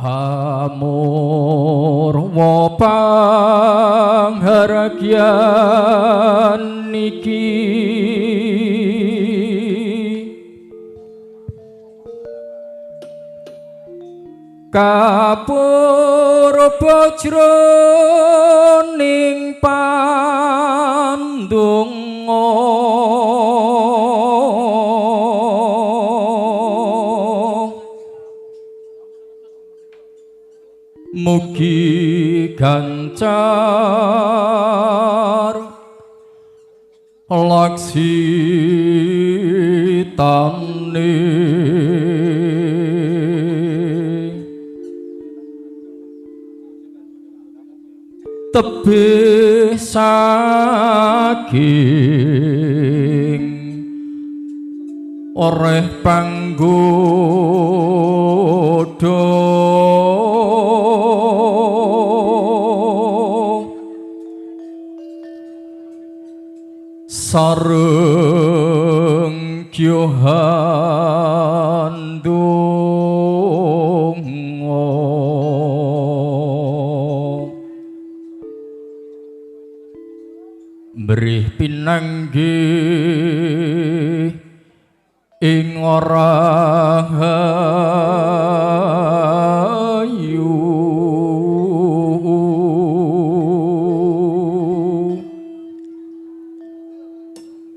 Hamurwa panghargyan niki kapurba jroning pandonga mugi gancar laksitane tebih saking oreh panggoda sareng kyohan donga mrih pinanggih ing rahayu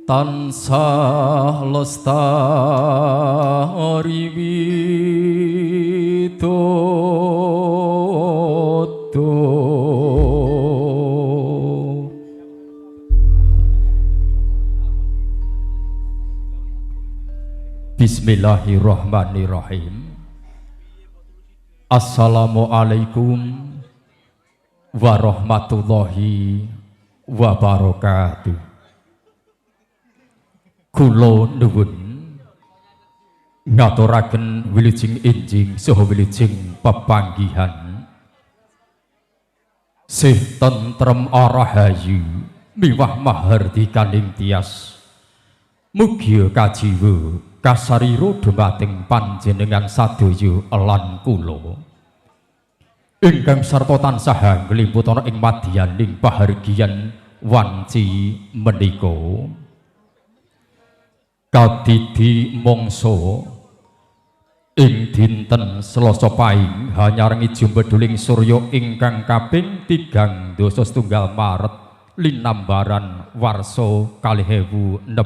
tansah lestari widodo. Bismillahirrahmanirrahim. Assalamualaikum warahmatullahi wabarakatuh. Kula nuwun ngaturaken wilujeng enjing saha wilujeng pepanggihan sih tentrem rahayu miwah mahardikaning tias. Mugia kajiwa kasarira dumateng panjenengan sadaya lan kula ingkang sarta tansah nglimput ana ing madyaning pahargyan wanci menika. Kadidi mangsa ing dinten Selasa Paing hanyarengi jumbeduling surya ingkang kaping 3 setunggal Maret linambaran warsa 2026.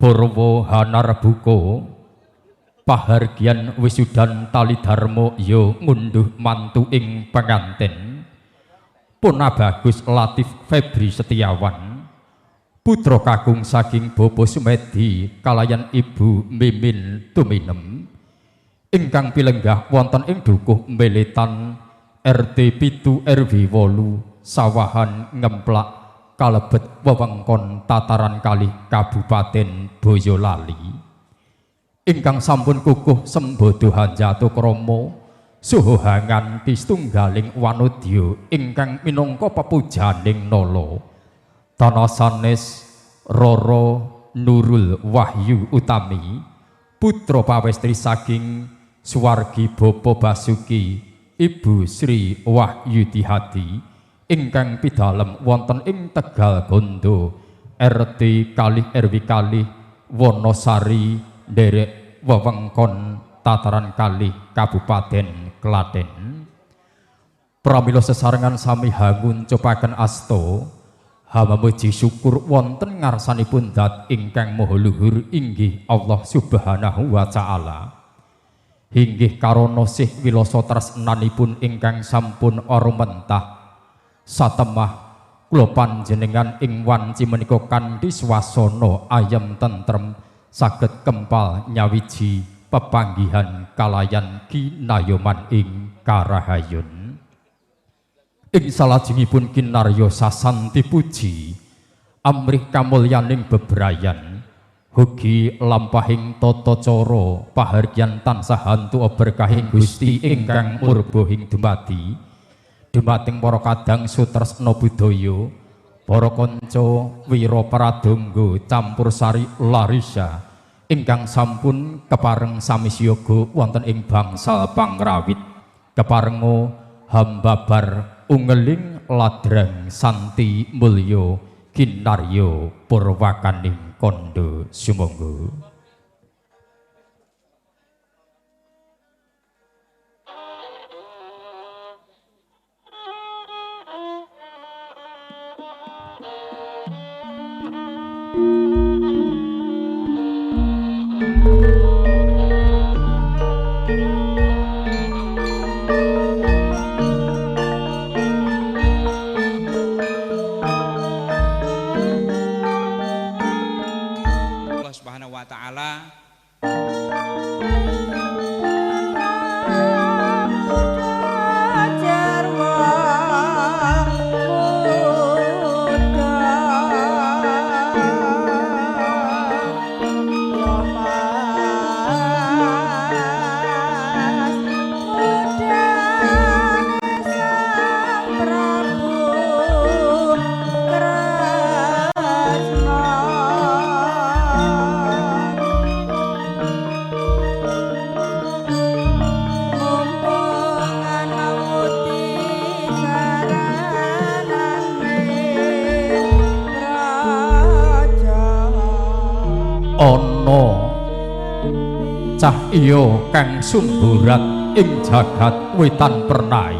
Purwa hanarbuka pahargyan wisudan tali dharma ya ngunduh mantu ing penganten Purnabagus Latif Febri Setiawan, putra kakung saking Bapak Sumedi kalayan Ibu Mimin Tuminem ingkang pilenggah wonten ing Dukuh Meletan RT 7 RW 8 Sawahan Ngemplak kalebet wewengkon Tataran Kalih Kabupaten Boyolali ingkang sampun kukuh sembodo hanjatu krama suhu hanganti setunggaling wanodya ingkang minangka pepujaning nala tanah sanes Roro Nurul Wahyu Utami, putra pawestri saking suwargi Bapak Basuki Ibu Sri Wahyudihati ingkang pidalem wonten ing Tegal Gondo RT kalih RW kalih Wonosari nderek wewengkon Tataran Kalih Kabupaten Klaten. Pramila sesarengan sami hanguncupaken asta hamamuji syukur wonten ngarsanipun dat ingkang maha luhur inggih Allah Subhanahu wa taala. Inggih karana sih wilasa tresnanipun ingkang sampun arumentah satemah kula panjenengan ing wanci menika kanthi swasana ayem tentrem saged kempal nyawiji pepanggihan kalayan kinayoman ing karahayun. Ing salajengipun kinarya sasanti puji amrih kamulyaning bebrayan ugi lampahing tata cara pahargyan tansah hantu berkahing Gusti ingkang murba ing dumadi dumateng para kadang sutresna budaya, para kanca wira pradangga campur sari larisa ingkang sampun kepareng sami siyaga wonten ing bangsal Pangrawit. Keparenga hambabar ungeling ladrang santi mulya kinarya purwakaning kandha sumangga. Cah iya kang sumburat ing jagat wetan pernai.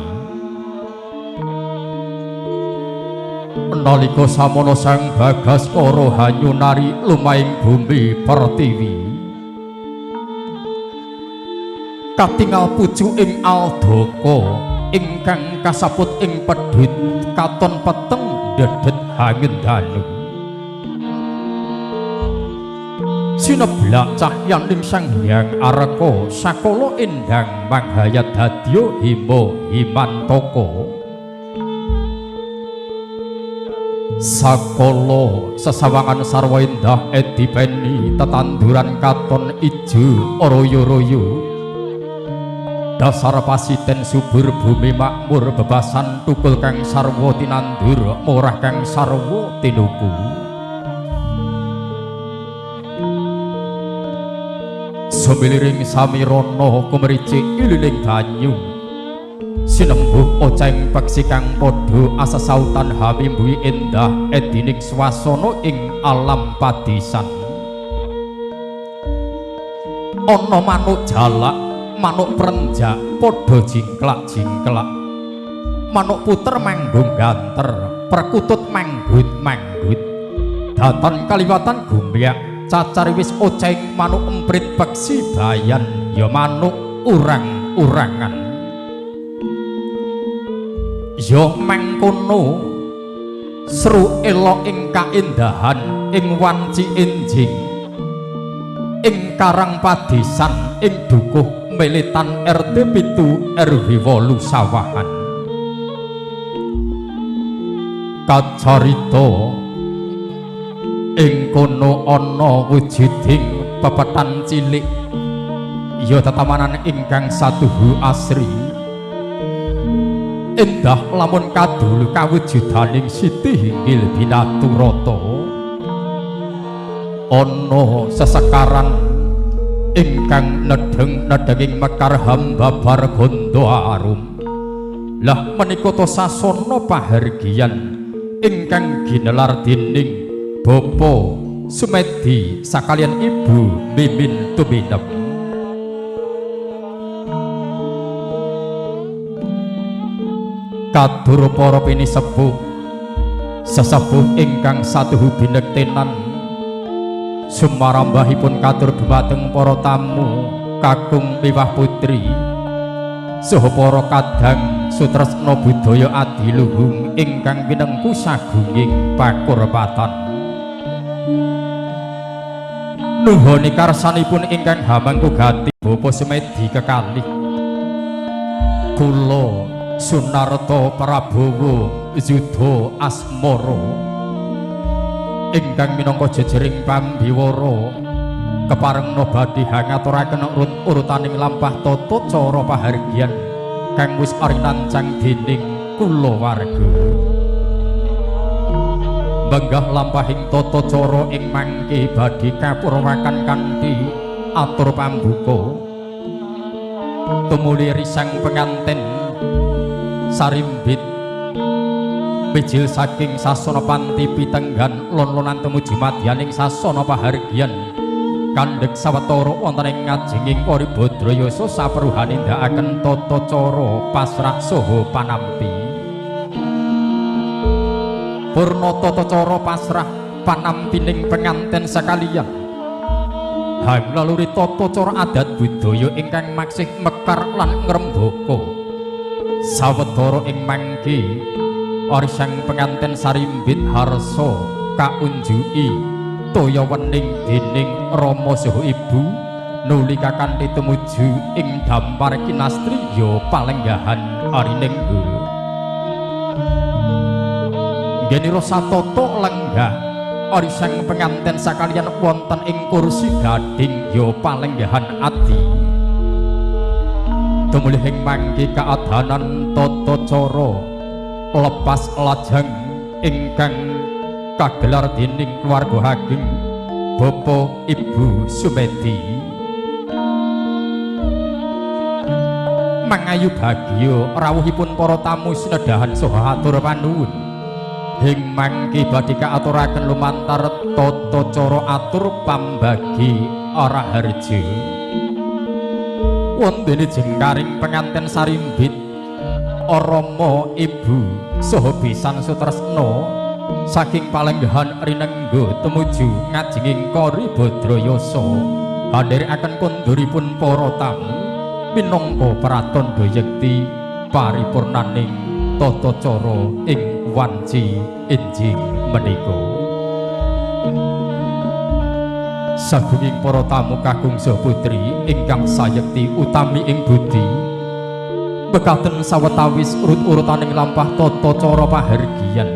Nalika samono Sang Bagaskara hanyunari lumahing bumi pertiwi, katingal pucuking aldaka ingkang kasaput ing pedhit katon peteng ndedhet hangendanu. Sineblak cahyaning Sang Hyang Arka sakala endang manghayat dadya hima himantaka. Sakala sesawangan sarwa endah edipeni tetanduran katon ijo royo-royo. Dasar pasiten subur bumi makmur bebasan tukul kang sarwa tinandur murah kang sarwa tinuku. Sumiliring samirana kumricik ililing banyu sinembuh oceng peksi kang padha asesautan hamimbuhi endah edining swasana ing alam padisan. Ana manuk jalak, manuk prenjak padha jingklak-jingklak, manuk puter manggung ganter, perkutut manggut-manggut, datan kaliwatan gumyak cacar wis oceng manuk emprit peksi bayan ya manuk urang-urangan. Ya mangkono seru elok ing kaendahan ing wanci enjing ing karang padisan ing dukuh Melitan RT 7 RW 8 Sawahan. Kacarita ing kono ana wujuding pepetan cilik ya tetamanan ingkang satuhu asri endah lamun kadulu kawujudaning siti hinggil binaturata. Ana sesekaran ingkang nedheng-nedhenging mekar hambabar gandha arum. Lah menika ta sasana pahargyan ingkang ginelar dening Bapak Sumedi sakalian Ibu Mimin Tuminem. Katur para pinisepuh sesepuh ingkang satuhu binektenan sumarambahipun katur dumateng para tamu kakung miwah putri saha para kadang sutresna budaya adiluhung ingkang winengku sagunging pakurpatan. Nuhoni karsanipun ingkang hamangku gati Bapak Sumedi kekalih kula Sunarto Prabowo Yudha Asmara ingkang minangka jejering pambiwara keparengna badhe hangaturaken urut-urutaning lampah tata cara pahargyan kang wis arinancang dening kulawarga. Benggah lampahing tata cara ing mangke badhe kapurwakan kanthi atur pambuka. Tumuli risang penganten sarimbit mijil saking sasana panti pitenggan lon-lonan tumuju madyaning sasana pahargyan kandhek sawetara wonten ing ngajenging Kori Badrayasa saperuhan nindakaken tata cara pasrah saha panampi. Purna tata cara pasrah panampining penganten sekalian hang laluri tata cara adat budaya ingkang maksih mekar lan ngrembaka. Sawetara ing mangke orisang penganten sarimbit harsa kaunjuki toya wening dening rama saha ibu nuli kakanthi tumuju ing dampar kinastri ya palenggahan arinengga. Ngenira satata lenggah orisang penganten sakalian wonten ing kursi gading ya palenggahan adi. Tumulih ing mangke kaadanan tata cara lepas lajeng ingkang kagelar dening keluarga ageng Bapak Ibu Sumedi. Mangayu bagya rawuhipun para tamu sinedahan saha atur panuwun. Ing mangke badhe kaaturaken lumantar tata cara atur pambagi raharja. Wontene jengkaring penganten sarimbit Rama Ibu saha bisan sutresna saking palenggahan rinengga tumuju ngajenging Kori Badrayasa handherekaken konduripun para tamu minangka pratandha yekti paripurnaning tata cara ing wanci enjing menika. Sagunging para tamu kakung saha putri ingkang sayekti utami ing budi mekaten sawetawis urut-urutaning lampah tata cara pahargyan.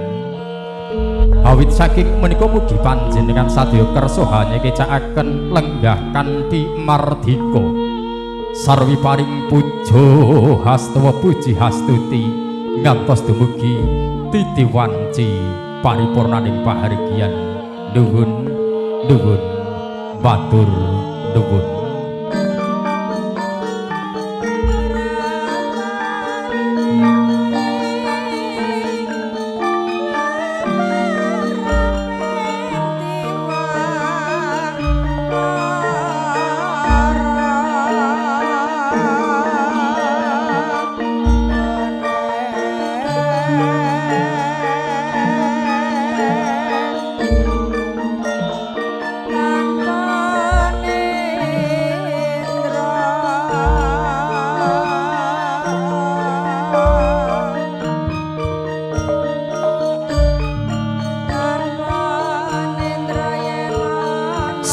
Awit saking menika mugi panjenengan sadaya kersa hanyekecakaken lenggah kanthi mardika sarwi paring puja hastawa puji hastuti ngantos dumugi titi wanci paripurnaning pahargyan. Nuwun nuwun matur nuwun.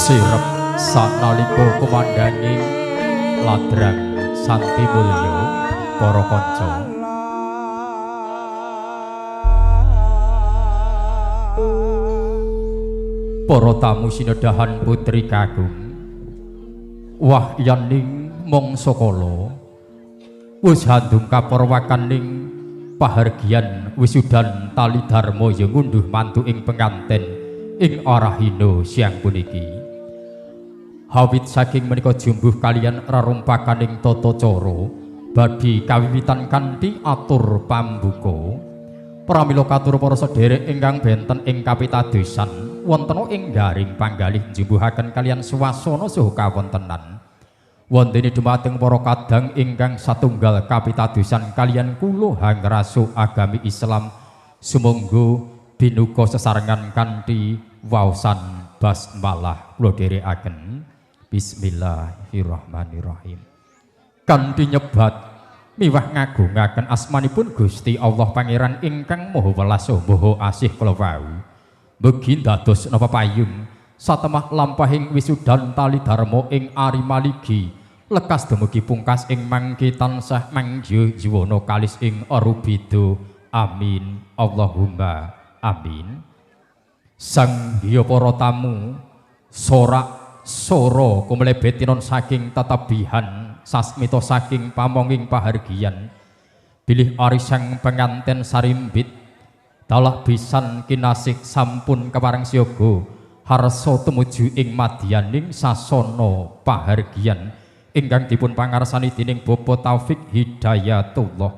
Sirep sanalika kumandhanging ladrang Santi Mulya para kanca. Para tamu sinedahan putri kakung wahyaning mangsa kala wis handung kaperwakaning pahargyan wisudan tali dharma ya ngunduh mantu ing penganten ing arahina siang puniki. Hawit saking menika jumbuh kalian rarumpakaning tata cara badhe kawiwitan kanthi atur pambuka. Pramila katur para sedherek ingkang benten ing kapitadosan wonten ing garing panggalih njumbuhaken kalian swasana saha kawontenan. Wontene dumateng para kadang ingkang satunggal kapitadosan kalian kula hangrasu agami Islam sumangga binuka sesarengan kanthi waosan basmalah kula dherekaken. Bismillahirrahmanirrahim. Kanthi nyebat miwah ngagungaken asmanipun Gusti Allah Pangeran ingkang Maha Welas Maha Asih kula wau. Mugi dados napa payung satemah lampahing wisudan tali dharma ing ari maligi lekas dumugi pungkas ing mangke tansah mangya yuwana kalis ing arubeda. Amin Allahumma amin. Sang hiya para tamu sorak sora kumlebetinon saking tatabihan sasmita saking pamonging pahargyan bilih arisang penganten sarimbit Dalah bisan kinasih sampun kepareng siaga harsa tumuju ing madyaning sasana pahargyan ingkang dipun pangarsani dening Bapak Taufik Hidayatullah.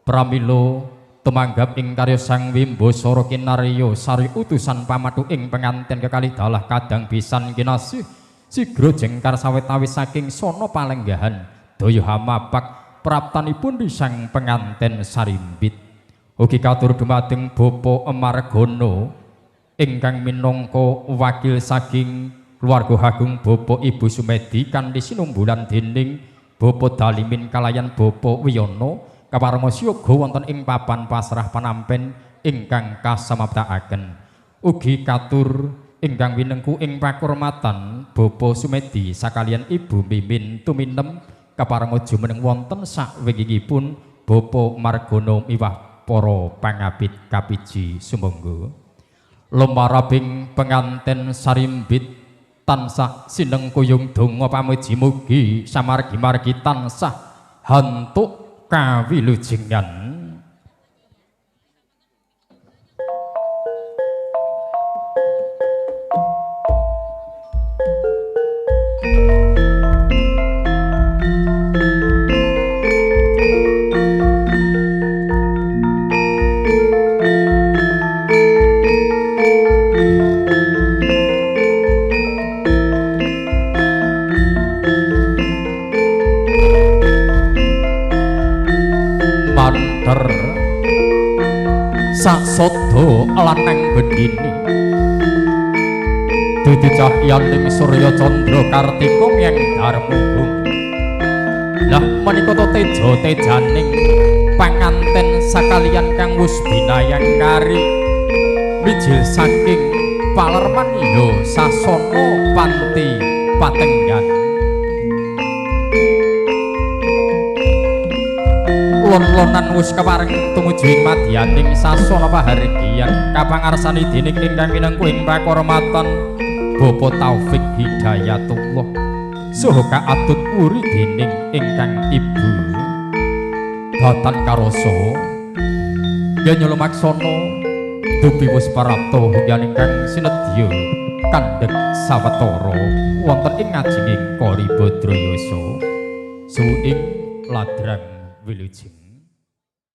Pramila tumanggap ing karya Sang Wimbasara kinarya sari utusan pamathu ing penganten kekalih dalah kadang bisan kinasih sigra jengkar sawetawis saking sana palenggahan daya hamapak praptanipun sang penganten sarimbit. Ugi katur dumateng Bapak Margono ingkang minangka wakil saking keluarga Agung Bapak Ibu Sumedi kanthi sinumbulan dening Bapak Dalimin kalayan Bapak Wiyono kapareng siaga wonten ing papan pasrah panampen ingkang kasamaptakaken. Ugi katur ingkang winengku ing pakurmatan Bapak Sumedi sakaliyan Ibu Mimin Tuminem kapareng jumeneng wonten sakwingkingipun Bapak Margono miwah para pangabit kapiji sumangga. Lumarabing penganten sarimbit tansah sinengkuyung donga pamuji mugi samargi-margi tansah hantuk kawilujengan. Saksada lanang bendini dudu cahyaning surya candra kartika myang darmuhung. Lah menika to teja tejaning panganten sakaliyan kang wus binayang kari mijil saking palerman ya sasana panti patenggan. Lon-lonan wus kepareng tumuju ing madyaning sasana pahargyan kapangarsani dening ingkang minangku ing pakurmatan Bapak Taufik Hidayatullah saha kaatut wuri dening ingkang ibu Datan Karasa ya nyulumaksana dupi wus parapta hinggan ingkang sinedya kandhek sawetara wonten ing ngajenging Kori Badrayasa suwing ladrang wilujeng.